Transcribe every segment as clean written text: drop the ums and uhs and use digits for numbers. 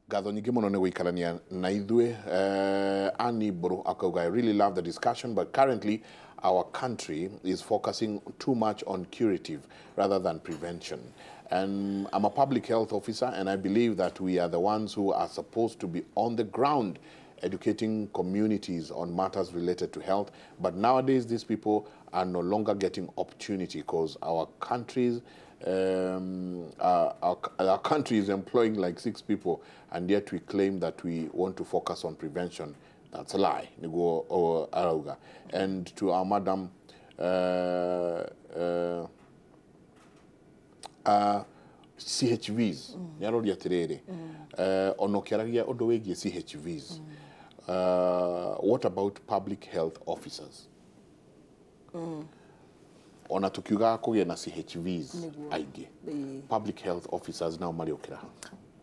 Ngatho nyingĩ mũno nĩ gũikarania na ithuĩ. Annie Mbũrũ akauga, "I really love the discussion, but currently our country is focusing too much on curative rather than prevention. And I'm a public health officer, and I believe that we are the ones who are supposed to be on the ground educating communities on matters related to health. But nowadays, these people are no longer getting opportunity because our country is employing like six people, and yet we claim that we want to focus on prevention. That's a lie." Niguo arauga. And to our madam, CHVs, nĩ aroria atĩrĩrĩ, ona ũkĩaragia ũndũ wĩgiĩ CHVs, what about public health officers? Ona tukiugaga kũgĩe na CHVs aingĩ, public health officers nao marĩũkĩra ha?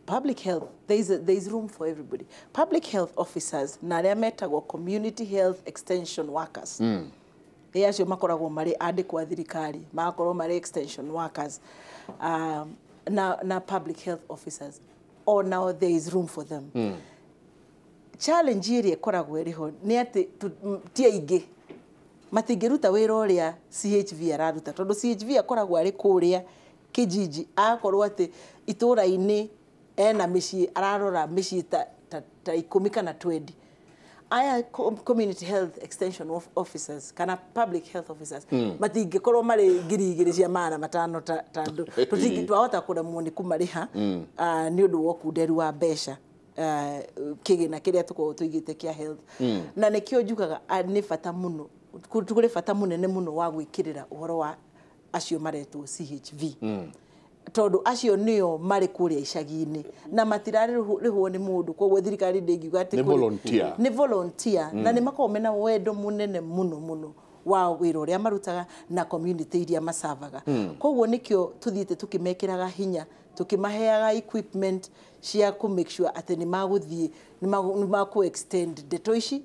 Public health, there is room for everybody. Public health officers na arĩa metagwo community health extension workers, ĩ acio makoragwo marĩ andĩkwo a thirikari, magakorwo marĩ extension workers, na public health officers, o nao there is room for them. Challenge ĩrĩa ĩkoragwo ĩrĩ ho nĩ atĩ ti aingĩ, matingĩruta wĩra ũrĩa CHV araruta, tondũ CHV akoragwo arĩ kũrĩa kijiji, agakorwo atĩ itũũra-inĩ ena mĩciĩ ararora, mĩciĩ ta 10 kana 20. Aya community health extension officers kana public health officers matingĩkorwo marĩ 2500 ta andũ. Twahota kũremwo nĩ kũmarĩha, nĩ ũndũ wa ũkunderu wa mbeca, kĩgĩna kĩrĩa tũkoragwo tũigĩte kĩa health. Na nĩkĩo njugaga, nĩ bata mũno, kũrĩ bata mũnene mũno wa gwĩkĩrĩra ũhoro wa acio maretwo CHV, tondũ acio nĩo marĩ kũrĩa icagi-inĩ na matirarĩhwo nĩ mũndũ. Koguo thirikari ndĩngiuga atĩ Nĩ volunteer. Nĩ volunteer, na nĩ makoragwo mena wendo mũnene mũno mũno wa wĩra ũrĩa marutaga na community iria macavaga. Koguo nĩkĩo tũthiĩte tũkĩmekĩraga hinya, tũkĩmaheaga equipment cia kũ make sure atĩ nĩ magũthiĩ, nĩ makũ extend ndeto ici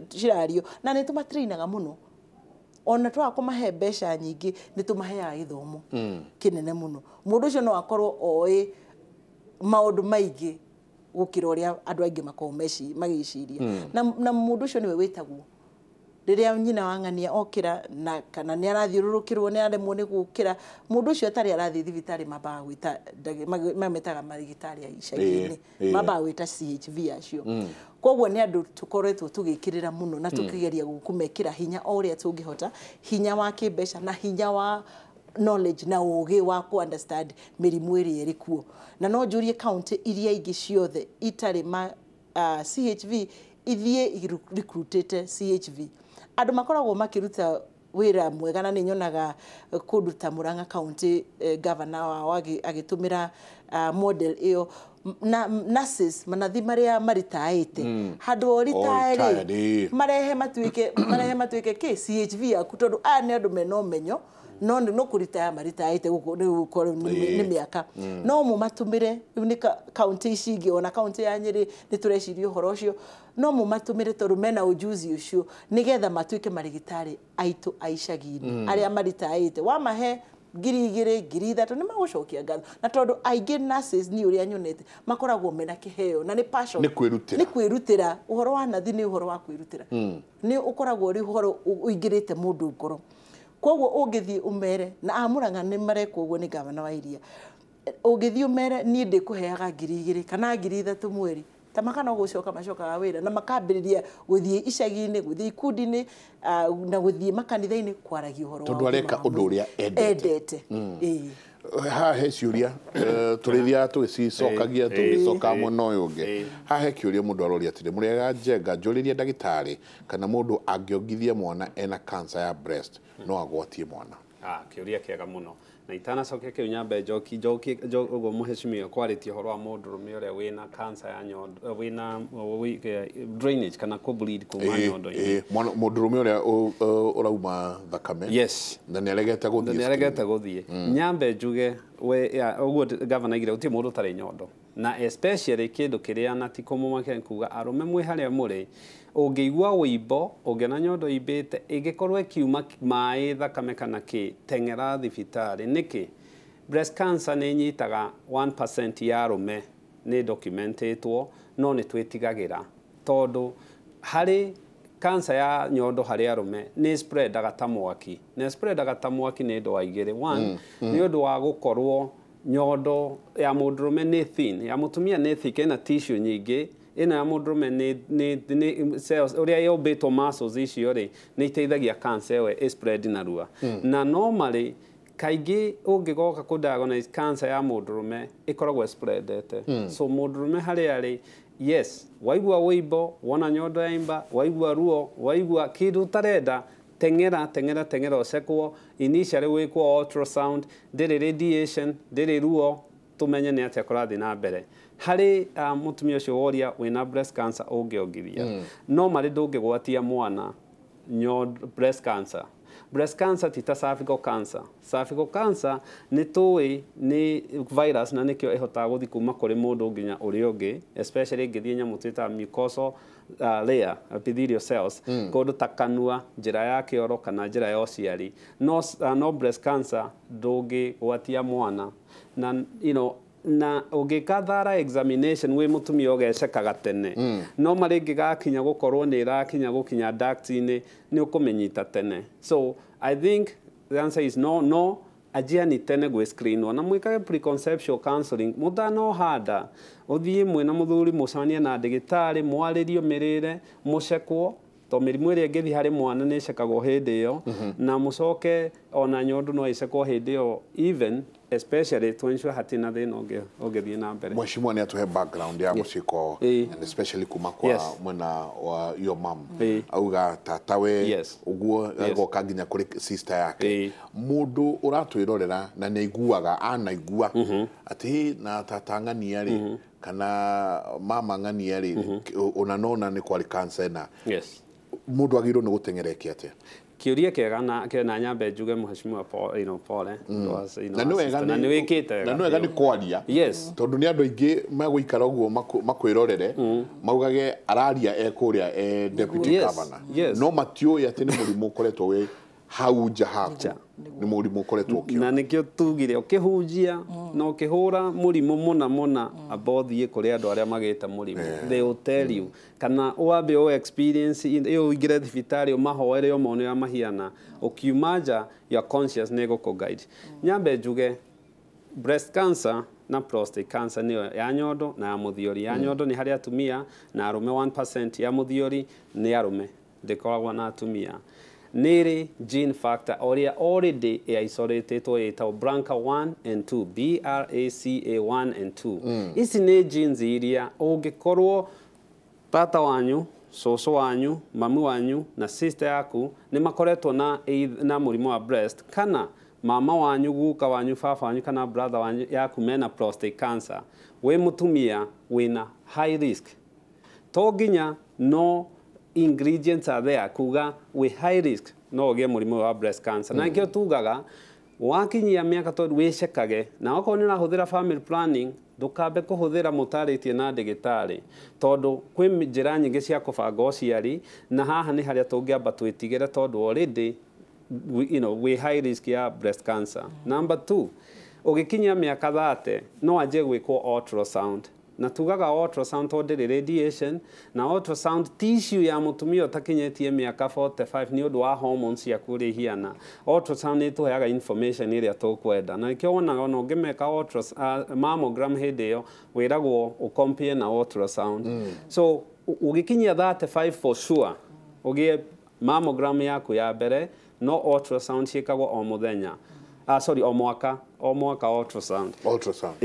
cirario, na nĩ tũmatrainaga mũno. Ona twaga kũmahe mbeca nyingĩ, nĩ tũmaheaga gĩthomo kĩnene mũno. Mũndũ ũcio no akorwo oĩ maũndũ maingĩ gũkĩra ũrĩa andũ aingĩ makoragwo magĩciria. Na mũndũ ũcio nĩwe wĩtagwo rĩrĩa nyina wa ng'ania okĩra na kana nĩ arathiũrũrũkĩrwo, nĩ aremwo nĩ gũkĩra. Mũndũ ũcio atarĩ arathiĩ thibitarĩ, mambaga gwĩta mametaga marigitari a icagi-inĩ, mambaga gwĩta CHV acio. Koguo nĩ andũ tũkoretwo tũgĩkĩrĩra mũno na tũkĩgeria kũmekĩra hinya o ũrĩa tũngĩhota, hinya wa kĩmbeca na hinya wa knowledge na ũgĩ wa ku understand mĩrimũ ĩrĩa ĩrĩ kuo. Na no njũrie county iria ingĩ ciothe itarĩ ma CHV ithiĩ recruitĩte CHV, andũ makoragwo makĩruta wĩra mwega. Na nĩ nyonaga kũndũ ta Murang'a County, governor wao agĩtũmĩra model ĩyo na nurses, manathi marĩa maritaĩte handũ o retired, ritae rĩ, marehe matuĩke kĩ CHV aku, tondũ aya nĩ andũ mena ũmenyo, no no kũritaya maritaĩte gũkũ rĩu gũkorwo nĩ mĩaka no mũmatũmĩre. Rĩu nĩ county ici ingĩ, ona county ya Nyĩrĩ nĩ tũreciria ũhoro ũcio, no mũmatũmĩre tondũ mena ujuzi ũcio, nĩgetha matuĩke marigitari aitũ a icagi-inĩ arĩa maritaĩte. Wamahe 2000, 3000, nĩ magũcokia ngatho. Na tondũ aingĩ nurses, niĩ ũrĩa nyonete, makoragwo mena kĩheo na nĩ passion. Nĩ kwĩrutĩra. Nĩ kwĩrutĩra. Ũhoro wa nathi nĩ ũhoro wa kwĩrutĩra, nĩ ũkoragwo ũrĩ ũhoro ũingĩrĩte mũndũ ngoro. Koguo ũngĩthiĩ ũmere na amũrang'a nĩ marekwo ũguo nĩ gavana wa iria, ũngĩthiĩ ũmere niĩ ndĩkũheaga 2000 kana 3000 mweri, ta makana gũcoka macokaga wĩra na makambĩrĩria gũthiĩ icagi-inĩ, gũthiĩ ikundi-inĩ, na gũthiĩ makanitha-inĩ kwaragia ũhoro wa Tondũ areka ũgima wa ũndũ mwĩrĩ. Ũrĩa endete. Endete, ĩĩ. Haha he ciũria, tũrĩthiaga tũgĩcicokagia, tũgĩcokaga mwena ũyũ ũngĩ. Haha he kĩũria mũndũ aroria atĩrĩ, "Mũrĩega Njenga, njũrĩrie ndagĩtarĩ kana mũndũ angĩongithia mwana ena cancer ya breast no agwatie mwana?" Ah, kĩũria kĩega mũno. Na itanacokia kĩu, nyambe njoki njoki ũguo mũhecimiwa kwarĩtie ũhoro wa mũndũrũme ũrĩa wĩna cancer ya nyondo, wĩna drainage kana kũ bleed kuma nyondo-inĩ. Mũndũrũme ũrĩa ũrauma thakame na nĩ aregete gũthiĩ. Nĩ aregete gũthiĩ. Nyambe njuge we ũguo gavana aigire, gũtirĩ mũndũ ũtarĩ nyondo, na especially kĩndũ kĩrĩa na ti kũmũmakia nĩ kuga arũme mwĩ harĩa mũrĩ, ũngĩigua wĩimbo, ũngĩona nyondo imbĩte, ĩngĩkorwo ĩkiuma maĩ, thakame kana kĩ, teng'era thibitarĩ. Nĩkĩ? Breast cancer nĩ ĩnyitaga 1% ya arũme. nĩ documentetwo no nĩ twĩtigagĩra tondũ harĩ cancer ya nyondo harĩ arũme nĩ spreadaga ta mwaki na spreadaga ta mwaki nĩ ũndũ wa igĩrĩ. One, nĩ ũndũ wa gũkorwo nyondo ya mũndũrũme nĩ thin, ya mũtumia nĩ thick, ĩna tissue nyingĩ, ĩno ya mũndũrũme nĩ cells ũrĩa yũmbĩtwo muscles icio rĩ nĩ iteithagia cancer ĩyo ĩ spread narua. Na normally kaingĩ ũngĩgoka kũ diagnose cancer ya mũndũrũme ĩkoragwo spreadete. So mũndũrũme harĩa arĩ, yes, waigua wĩimbo, wona nyondo yaimba, waigua ruo, waigua kĩndũ ũtarenda, teng'era teng'era teng'era ũcekwo initially wĩkwo ultrasound, ndĩrĩ radiation, ndĩrĩ ruo, tũmenye nĩ atĩa kũrathiĩ na mbere. Harĩ mũtumia ũcio woria wĩna breast cancer ũngĩongithia, no marĩ ndũngĩgwatia mwana breast cancer. Breast cancer ti ta cervical cancer. Cervical cancer nĩ tũĩ nĩ virus na nĩkĩo ĩhotaga gũthiĩ kuma kũrĩ mũndũ nginya ũrĩa ũngĩ, especially ĩngĩthiĩ nyamũ twĩtaga mucosal layer, epithelial cells, kũndũ ta kanua, njĩra ya kĩoro kana njĩra ya ũciari. No breast cancer ndũngĩgwatia mwana. Na you know, na ũngĩka thara examination wĩ mũtumia ũgecekaga tene, no marĩ ĩngĩgakinya gũkorwo nĩ ĩrakinya gũkinya duct-inĩ nĩ ũkũmĩnyita tene. So I think the answer is no, no anjia ni tene gwĩ screenwo na mwĩkage preconceptual counseling mũtanohanda, ũthiĩ mwĩna mũthuri mũcemanie na ndagĩtarĩ mwarĩrio mĩrĩre mũcekwo to mĩrimũ ĩrĩa ĩngĩthiĩ harĩ mwana nĩ ĩcekagwo hĩndĩ ĩyo, na mũcoke ona nyondo no ĩcekwo hĩndĩ ĩyo, even especially to ensure hatirĩ na thĩna ũngĩthiĩ na mbere. Mheshimiwa nĩ atũhe background ya mũciko and especially kuma kwa mwena wa your mom, auga tatawe ũguo agoka nginya kũrĩ sister yake. Mũndũ ũratwĩrorera na nĩ aiguaga anaigua atĩ na tata ng'ania rĩ kana mama ng'ania rĩ ona nona nĩ kwarĩ cancer na mũndũ agĩrĩirwo nĩ gũteng'ereke atĩa? Kĩũria kĩega na nyambe njuge mheshimiwa pole, na nĩ wĩkĩte na nĩ wega nĩ kwaria, tondũ nĩ andũ aingĩ megũikara ũguo makwĩrorere maugage araria e kũrĩa e deputy governor, no matiũĩ atĩ nĩ mũrimũ ũkoretwo wĩ hau nja haku, nĩ mũrimũ ũkoretwo ũkĩũka. Na nĩkĩo tugire ũkĩhunjia na ũkĩhũra mũrimũ mũna mũna amba ũthiĩ kũrĩ andũ arĩa magĩte mũrimũ, they will tell you, kana wambe ũ experience ĩyo ũingĩre thibitarĩ ũmahoere ũmone ũrĩa mahiana, ũkiuma nja your conscious nĩ ĩgũkũ guide. Nyambe njuge breast cancer na prostate cancer nĩyo ya nyondo na ya mũthiori. Ya nyondo nĩ harĩ atumia na arũme 1%, ya mũthiori nĩ arũme, ndĩkoragwo na atumia. Nĩrĩ gene factor ũrĩa already ĩisolatĩtwo ĩtagwo BRCA1 and 2, BRCA1 and 2. Ici nĩ genes iria ũngĩkorwo tata wanyu, cũcũ wanyu, mami wanyu na sister yaku nĩ makoretwo na mũrimũ wa breast, kana mama wanyu, guka wanyu, baba wanyu kana brother wanyu yaku mena prostate cancer, wĩ mũtumia wĩna high risk. To nginya no ingredients are there kuga we high risk no ũgĩe mũrimũ wa breast cancer. Na nĩkĩo tugaga wakinyia mĩaka tondũ wĩcekage, na okorwo nĩ ũrahũthĩra family planning ndũkambe kũhũthĩra mũtarĩtie na ndagĩtarĩ, tondũ kwĩ njĩra nyingĩ cia kũbanga ũciari, na haha nĩ harĩa tũngĩamba twĩtigĩre tondũ already you know, we high risk ya breast cancer. Number 2, ũgĩkinyia mĩaka 30 no anjie gwĩkwo ultrasound. Na tugaga ultrasound tondũ ndĩrĩ radiation, na ultrasound tissue ya mũtumia ũtakinyĩtie mĩaka 45 nĩ ũndũ wa hormones ciaku ũrĩa ihiana. Ultrasound nĩ ĩtũheaga information ĩrĩa tũkwenda, na nĩkĩo wonaga ona ũngĩmeka mammogram hĩndĩ ĩyo wĩragwo ũcompare na ultrasound. So ũgĩkinyia 35 for sure ũgĩe mammogram yaku ya mbere, no ultrasound ciĩkagwo o mũthenya. Sorry, o mwaka ultrasound. Ultrasound.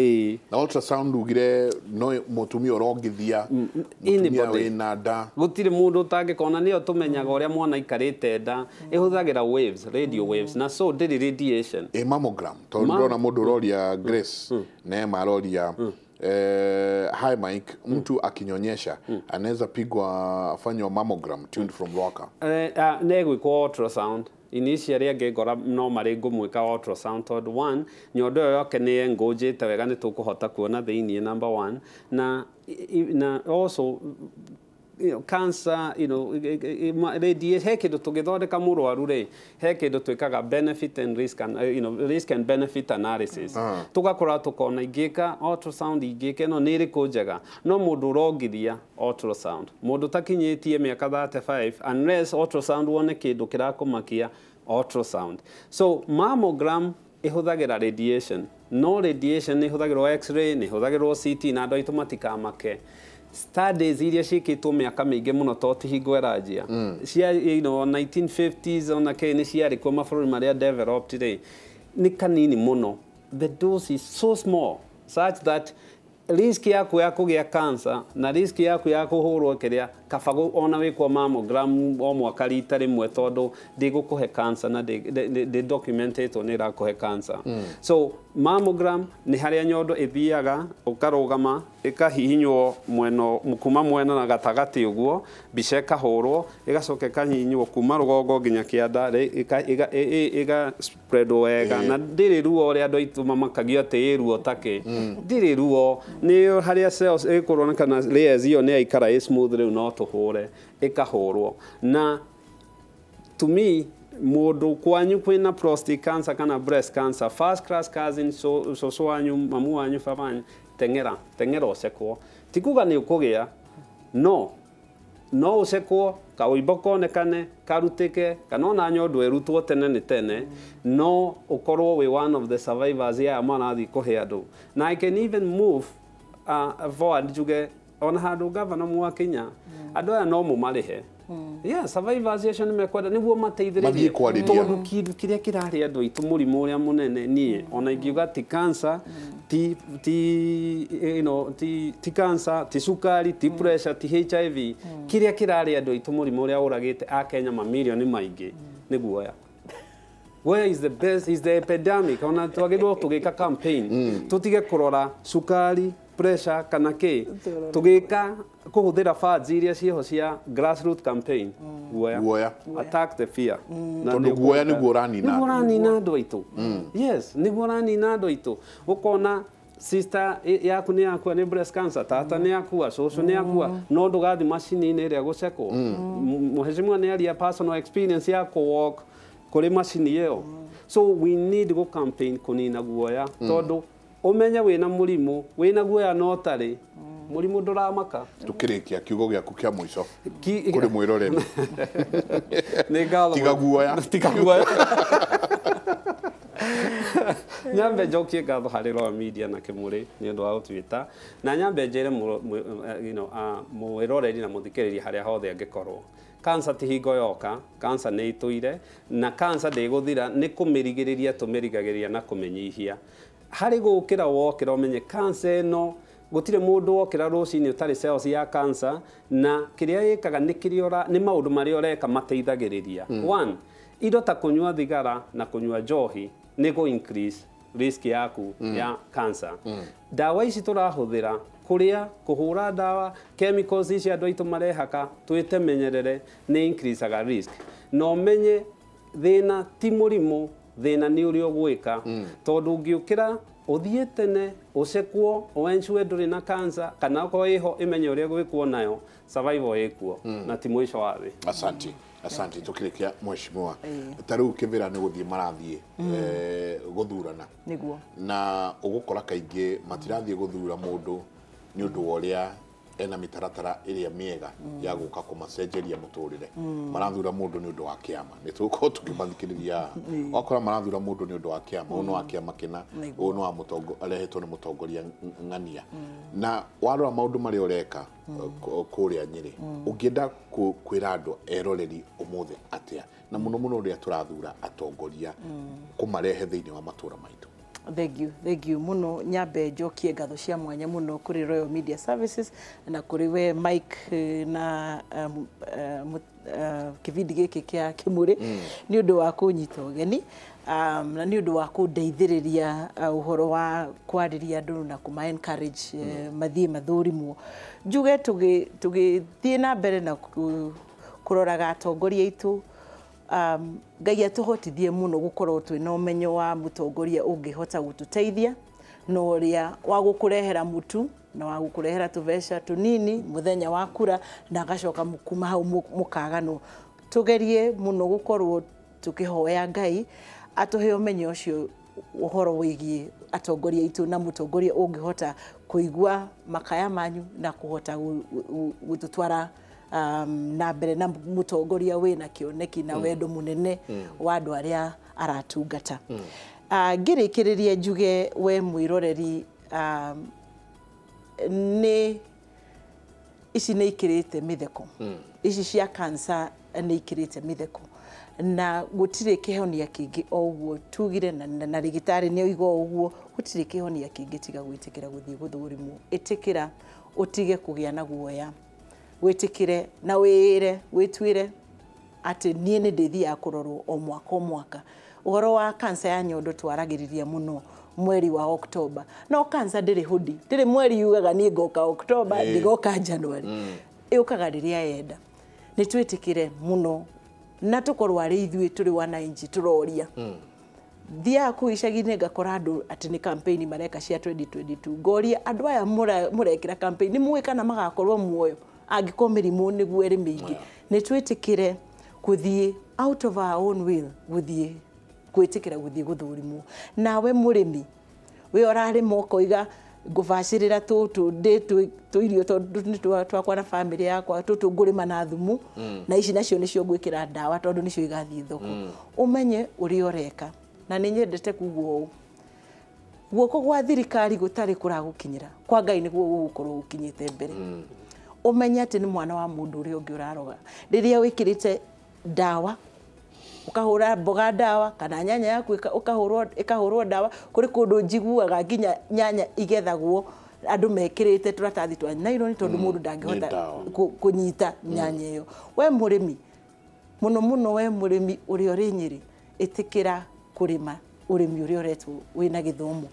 Na ultrasound ugire no mutumia ũrongithia, mutumia wĩna nda. Gũtirĩ mũndũ ũtangĩkona, nĩyo tũmenyaga ũrĩa mwana aikarĩte nda, ĩhũthagĩra waves, radio waves, na so ndĩrĩ radiation. Mammogram, tondũ ndĩrona mũndũ ũroria Grace, Neema aroria, hi Mike, mtu akinyonyesha anaweza pigwa afanywa mammogram tuned from Rwaka. Nĩ gwĩkwo ultrasound. Initially angĩngora no marĩ ngũmwĩka ultrasound tondũ one, nyondo ĩyo yoke nĩ engũnjĩte wega nĩ tũkũhota kuona thĩiniĩ, number one, na also cancer, radiation, he kĩndũ tũgĩthondeka mũrwaru rĩ, he kĩndũ twĩkaga benefit and risk and, risk and benefit analysis. Tũgakora tũkona ingĩka ultrasound, ingĩka ĩno nĩ ĩrĩkũ njega. No mũndũ ũrongithia ultrasound, mũndũ takinyĩtie mĩaka 35, unless ultrasound wone kĩndũ kĩrakũmakia, ultrasound. So mammogram ĩhũthagĩra radiation, no radiation nĩ ĩhũthagĩrwo x-ray, nĩ ĩhũthagĩrwo CT, na andũ aitũ matikamake. Studies iria ciĩkĩtwo mĩaka mĩingĩ mũno, to ti hingo ĩranjia, cia 1950s ona kĩ, nĩ ciarĩ kuo mabũrũri marĩa developed rĩ, nĩ kanini mũno. The dose is so small such that risk yaku ya kũgĩa cancer na risk yaku ya kũhũrwo kĩrĩa kaba ona wĩkwo mammogram o mwaka rita rĩmwe, tondũ ndĩgũkũhe cancer na ndĩ documentetwo nĩ ĩrakũhe cancer. So mammogram nĩ harĩa nyondo ĩthiaga ũkarũgama, ĩkahihinywo mwena kuma mwena na gatagatĩ ũguo, mbica ĩkahũrwo, ĩgacoka ĩkahihinywo kuma rũgongo nginya kĩanda, ĩga spreadwo wega, na ndĩrĩ ruo ũrĩa andũ aitũ mamakagio atĩ ĩ ruo takĩ. Ndĩrĩ ruo, nĩ harĩa cells ĩkũrwo kana layers ĩyo nĩ yaikara ĩ smooth, rĩu no tũhũre, ĩkahũrwo. Na to me, mũndũ kwanyu kwĩna prostate cancer kana breast cancer, first class cousin, so cũcũ wanyu, mamu wanyu, baba wanyu, teng'era teng'era ũcekwo. Ti kuga nĩ ũkũgĩa, no ũcekwo, kaũimbo konekane, karutĩke, kana ona nyondo ĩrutwo tene nĩ tene, no ũkorwo wĩ one of the survivors aya marathiĩ kũhe andũ. Na I can even move forward njuge ona handũ gavana mwakinya, andũ aya no mũmarĩhe. Yeah, survivors acio nĩ mekwenda nĩguo mateithĩrĩrie. Mathiĩ kwarĩria. Tondũ kĩndũ kĩrĩa kĩrarĩa andũ aitũ mũrimũ ũrĩa mũnene, niĩ ona ingiuga ti cancer, ti you know ti cancer, ti cukari, ti pressure, ti HIV, kĩrĩa kĩrarĩa andũ aitũ mũrimũ ũrĩa ũragĩte akenya mamirioni maingĩ nĩ guoya. Where is the best is the epidemic. Ona twagĩrĩirwo tũgĩka campaign tũtige kũrora cukari, pressure kana kĩ, tũgĩka kũhũthĩra funds iria ciĩho cia grassroot campaign, guoya. Guoya. Attack the fear. Na Tondũ nĩ guoya ũkuona- nĩguo ũranina. Nĩguo ũranina andũ aitũ. Yes, nĩguo ũranina andũ aitũ. Ũkona sister yaku nĩ yakua nĩ breast cancer, tata nĩ akua, cũcũ nĩ akua, no ndũgathiĩ macini-inĩ ĩrĩa gũcekwo. Mheshimiwa nĩ aria personal experience ya kũ-walk kũrĩ macini ĩyo. So we need go campaign kũnina guoya, tondũ ũmenye wĩna mũrimũ wĩna guoya no ũtarĩ mũrimũ ndũramaka. Tukĩrĩkia, kiugo gĩaku kĩa mũico kũrĩ mwĩroreri? Nĩ ngatho. Tiga guoya. Tiga guoya. Nyambe njokie ngatho harĩ Royal Media na Kĩmũrĩ nĩ ũndũ wa gũtwĩta, na nyambe njĩre mwĩroreri na mũthikĩrĩria harĩa hothe angĩkorwo, cancer ti hingo yoka, cancer nĩ ĩtũire, na cancer ndĩgũthira, nĩ kũmĩrigĩrĩria tũmĩrigagĩrĩria na kũmĩnyihia. Harĩ gũkĩra wokĩra ũmenye cancer ĩno, gũtirĩ mũndũ wokĩra rũcinĩ ũtarĩ cells ya cancer, na kĩrĩa ĩkaga nĩ kĩrĩa nĩ maũndũ marĩa ũreka mateithagĩrĩria. One, indo ta kũnyua thigara na kũnyua njohi nĩ gũ increase risk yaku ya cancer. Ndawa ici tũrahũthĩra, kũrĩa kũhũra ndawa, chemicals ici andũ aitũ marehaka twĩte menyerere, nĩ increaseaga risk. Na ũmenye thĩna ti mũrimũ, thĩna nĩ ũrĩa ũgwĩka, tondũ ũngĩũkĩra ũthiĩ tene ũcekwo, ũensure ndũrĩ na cancer, kana okorwo ĩho ĩmenye ũrĩa gwĩkwo nayo, survival ĩkuo na ti mũico wa thĩ. Asante, asante. Tukĩrĩkia, mheshimiwa, ta rĩu kĩvĩra nĩ gũthiĩ marathiĩ gũthurana. Nĩguo. Na ũgũkora kaingĩ matirathiĩ gũthura mũndũ nĩ ũndũ wa ũrĩa ena mĩtaratara ĩrĩa mĩega ya gũka kũmacenjeria mũtũrĩre. Marathura mũndũ nĩ ũndũ wa kĩama. Nĩ tũgũkorwo tũkĩmathikĩrĩria. Wakora marathura mũndũ nĩ ũndũ wa kĩama, ũyũ nĩ wa kĩama kĩna, ũyũ nĩ wa mũtongo, arehetwo nĩ mũtongoria ng'ania. Na warora maũndũ marĩa ũreka kũrĩa Nyĩrĩ, ũngĩenda kwĩra andũ eroreri ũmũthĩ atĩa, na mũno mũno rĩrĩa tũrathura atongoria kũmarehe thĩinĩ wa matũra maitũ? Thank you, thank you muno. Nyambe njokie ngatho cia mwanya muno kũrĩ Royal Media Services na kũrĩ we Mike, na kĩbindi gĩkĩ kĩa Kĩmũrĩ nĩ ũndũ wa kũnyita ũgeni, na nĩ ũndũ wa kũndeithĩrĩria ũhoro wa kwarĩria andũ na kũma encourage mathiĩ mathũrimwo. Njuge tũgĩthiĩ na mbere na kũroraga atongoria aitũ, Ngai atũhotithie mũno gũkorwo twĩna ũmenyo wa mũtongoria ũngĩhota gũtũteithia na ũrĩa wa gũkũrehera mũtu. na wa gũkũrehera tũbeca tũnini mũthenya wa kura na agacoka kuma hau mũkaganwo. Tũgerie mũno gũkorwo tũkĩhoya Ngai atũhe ũmenyo ũcio ũhoro wĩgiĩ atongoria aitũ na mũtongoria ũngĩhota kũigua makaya manyu na kũhota gũtũtwara na mbere na mũtongoria wĩna kĩoneki na wendo mũnene wa andũ arĩa aratungata. Ngĩrĩkĩrĩria njuge we mwĩroreri, nĩ ici nĩ ikĩrĩte mĩtheko, ici cia cancer nĩ ikĩrĩte mĩtheko na gũtirĩ kĩhonia kĩngĩ o ũguo tugire na rĩgĩtarĩ nĩ oiga ũguo, gũtirĩ kĩhonia kĩngĩ tiga gwĩtĩkĩra gũthiĩ gũthũrimwo. Ĩtĩkĩra ũtige kũgĩa na guoya, wĩtĩkĩre na wĩĩre wĩtuĩre atĩ niĩ nĩ ndĩthiaga kũrorwo o mwaka o mwaka. Ũhoro wa cancer ya nyondo twaragĩrĩria mũno mweri wa October, no cancer ndĩrĩ hũdi, ndĩrĩ mweri yugaga niĩ ngoka October ndigoka January, ĩũkaga rĩrĩa yenda. Nĩ twĩtĩkĩre mũno na tũkorwo arĩ ithuĩ tũrĩ wananchi tũroria. Thiaga kũu icagi-inĩ ngakora andũ atĩ nĩ campaign mareka cia 2022, ngoria andũ aya mũrekĩra campaign nĩ mũĩ kana magakorwo muoyo angĩkorwo mĩrimũ nĩguo ĩrĩ mĩingĩ. Nĩ twĩtĩkĩre gũthiĩ out of our own will, gũthiĩ gwĩtĩkĩra gũthiĩ gũthũrimwo. Nawe mũrĩmi we ũrarĩma ũkoiga ngũbacĩrĩra tũtũ ndĩ tũirio tondũ nĩ twakwa na bamĩrĩ yakwa, tũtũ ngũrĩma na thumu na ici nacio nĩcio ngwĩkĩra ndawa tondũ nĩcio igathiĩ thoko. Ũmenye ũrĩa ũreka, na nĩ nyendete kuguo ũũ, guoko gwa thirikari gũtarĩ kũragũkinyĩra kwa Ngai nĩguo gũgũkorwo gũkinyĩte mbere. Ũmenye atĩ nĩ mwana wa mũndũ ũrĩa ũngĩ ũraroga. Rĩrĩa wĩkĩrĩte ndawa ukahũra mboga ndawa kana nyanya yaku ĩkahũrwo ndawa, kũrĩ kũndũ njiguaga nginya nyanya igethagwo andũ mekĩrĩte tũratathi twa nylon tondũ mũndũ ndangĩhota kũnyita nyanya ĩyo. We mũrĩmi mũno mũno, we mũrĩmi ũrĩa ũrĩ Nyĩrĩ, ĩtĩkĩra kũrĩma ũrĩmi ũrĩa ũretwo wĩna gĩthomo.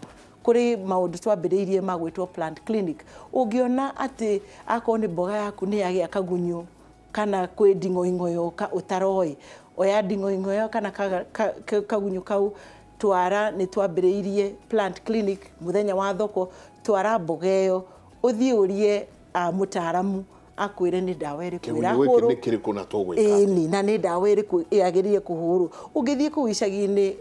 Kũrĩ maũndũ twambĩrĩirie ma gwĩtwo plant clinic, ũngĩona atĩ akorwo nĩ mboga yaku nĩ yagĩa kagunyũ kana kwĩ nding'oing'o yoka ũtaroĩ, oya nding'oing'o ĩyo kana kagunyũ kau twara, nĩ twambĩrĩirie plant clinic mũthenya wa thoko, twara mboga ĩyo ũthiĩ ũrie mũtaaramu akwĩre nĩ ndawa ĩrĩkũ ĩrahũrwo ĩni na nĩ ndawa ĩrĩkũ ĩagĩrĩire kũhũrwo. Ũngĩthiĩ kũu icagi-inĩ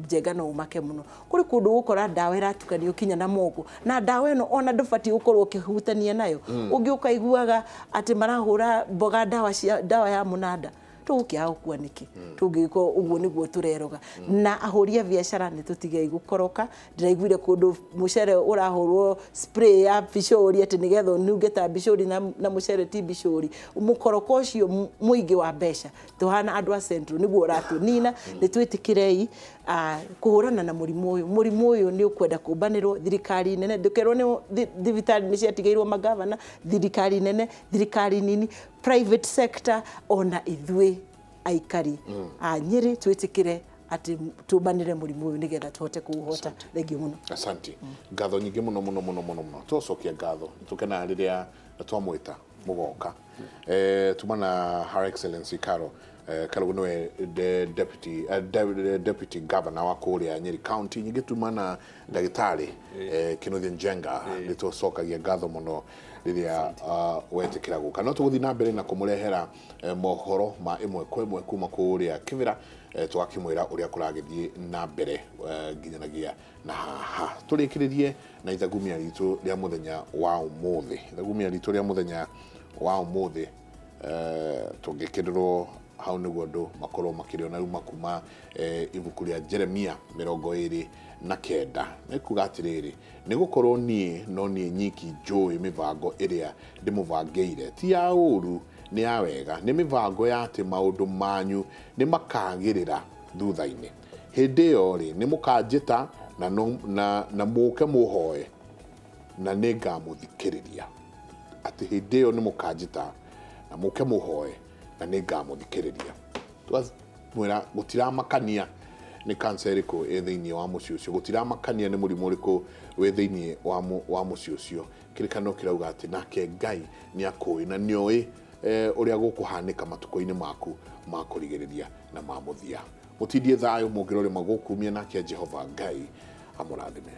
Njenga no ũmake mũno, kũrĩ kũndũ ũgũkora ndawa ĩratukanio kinya na moko, na ndawa ĩno ona ndũbatiĩ gũkorwo ũkĩhutania nayo. Ũngĩ ũkaiguaga atĩ marahũra mboga ndawa cia ndawa ya mũnanda, tũgũkĩaga gũkua nĩkĩ? Tũngĩkorwo ũguo nĩguo tũreroga. Na ahũri a biacara nĩ tũtigei gũkoroka. Ndĩraiguire kũndũ mũcere ũrahũrwo spray ya bicũri atĩ nĩgetha ũnunge ta bicũri na mũcere ti bicũri. Mũkoroko ũcio mũingĩ wa mbeca tũhana andũ a Central nĩguo ũratũnina. Nĩ twĩtĩkĩrei kũhũrana na mũrimũ ũyũ. Mũrimũ ũyũ nĩ ũkwenda kũmbanĩrwo thirikari nene, ndũkerwo nĩ thibitarĩ nĩ ciatigĩirwo magavana, thirikari nene, thirikari nini, private sector, ona ithuĩ aikari a Nyĩrĩ twĩtĩkĩre atĩ tũmbanĩre mũrimũ ũyũ nĩgetha tũhote kũũhota. Thengiũ mũno. Asante. Ngatho nyingĩ mũno mũno mũno mũno mũno. Tũcokia ngatho nĩtũkenaga rĩrĩa twamwĩta mũgoka. Tuma na Her Excellency Carol Carol nĩwe deputy governor wa kũrĩa Nyeri County. Nyingĩ tuma na ndagĩtarĩ Kinuthia Njenga, nĩtũcokagia ngatho mũno rĩrĩa wetĩkĩra gũka. No tũgũthiĩ na mbere na kũmũrehera mohoro ma ĩmwe kwa ĩmwe kuma kũrĩa Kĩbĩra, tũgakĩmwĩra ũrĩa kũragĩthiĩ na mbere nginyanagia na haha. Tũrĩkĩrĩrie na ithagumia ritũ rĩa mũthenya wa ũmũthĩ. Ithagumia ritũ rĩa mũthenya wa ũmũthĩ tũngĩkĩrĩrwo hau nĩguo andũ makorwo makĩrĩona rĩu makuma ibuku rĩa Jeremia 29. Nĩ kuga atĩrĩrĩ, nĩ gũkorwo niĩ no niĩ nyiki njũĩ mĩbango ĩrĩa ndĩmũbangĩire, ti ya ũũru nĩ ya wega, nĩ mĩbango ya atĩ maũndũ manyu nĩ makagĩrĩra thutha-inĩ. Hĩndĩ ĩyo rĩ, nĩ mũkanjĩta na mũke mũhoe na nĩ ngamũthikĩrĩria. Atĩ hĩndĩ ĩyo nĩ mũkanjĩta na mũke mũhoe na nĩ ngamũthikĩrĩria. Twamwĩra gũtiramakania nĩ cancer ĩrĩkũ ĩ thĩinĩ wa mũciĩ ũcio, gũtiramakania nĩ mũrimũ ũrĩkũ wĩ thĩinĩ wa mũciĩ ũcio. Kĩrĩkanĩro kĩrauga atĩ nake Ngai nĩ akũĩ na nĩoĩ ũrĩa gũkũhanĩka matukũ-inĩ maku ma kũrigĩrĩria na ma mũthia. Mũtindie thayũ mũngĩrore magũkumia, nake Jehova Ngai amũrathime.